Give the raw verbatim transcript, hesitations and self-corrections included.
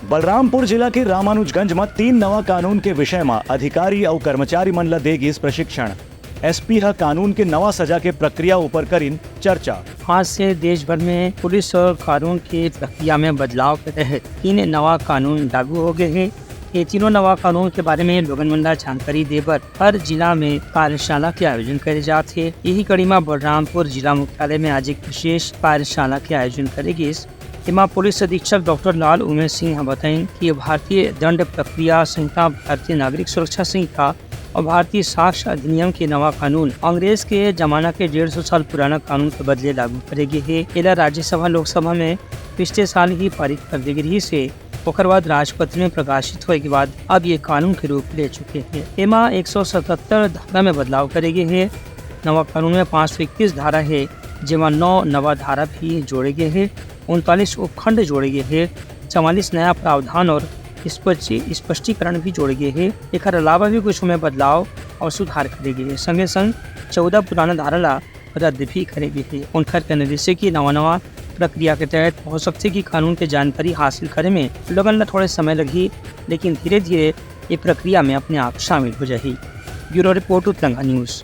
बलरामपुर जिला के रामानुजगंज म तीन नवा कानून के विषय म अधिकारी अउ कर्मचारी मन ल दे गिस प्रशिक्षण। एसपी ह कानून के नवा सजा के प्रक्रिया ऊपर करिन चर्चा। आज से देश भर में पुलिस और कानून के प्रक्रिया में बदलाव के तहत तीन नवा कानून लागू हो गए हैं। ये तीनों नवा कानून के बारे में लोगन मन ला जानकारी दे बर हर जिला में कार्यशाला के आयोजन करे जात हे। यही कड़ी म बलरामपुर जिला मुख्यालय में आज एक विशेष कार्यशाला के आयोजन करे गिस। एमा पुलिस अधीक्षक डॉक्टर लाल उमेश सिंह ह बताइन कि ये भारतीय दंड प्रक्रिया संहिता, भारतीय नागरिक सुरक्षा संहिता और भारतीय साक्ष्य अधिनियम के नवा कानून अंग्रेज के जमाना के डेढ़ सौ साल पुराना कानून के बदले लागू करे गे हे। एला राज्यसभा, लोकसभा में पिछले साल ही पारित कर दे गे रहिस हे। ओकर बाद राजपत्र में प्रकाशित होए के बाद अब ये कानून के रूप ले चुके हे। एमा एक सौ सतहत्तर धारा में बदलाव करे गे हे। नवा कानून में पाँच सौ इकतीस धारा हे, जेमा नौ नवा धारा भी जोड़े गे हे, उनतालीस उपखंड जोड़े गे हे, चवालीस नया प्रावधान और स्पष्टी-, स्पष्टीकरण भी जोड़े गे हे। एकर अलावा भी कुछ में बदलाव और सुधार करे गे हे। संगे संग चौदह पुराना धारा ला रद्द भी करे गे हे। उनकर कहना जैसे कि नवा नवा प्रक्रिया के तहत हो सकथे कि कानून के जानकारी हासिल करे में लोगन ला थोड़े समय लगही, लेकिन धीरे धीरे ये प्रक्रिया में अपने आप शामिल हो जाही। Bureau report, Utlanga news.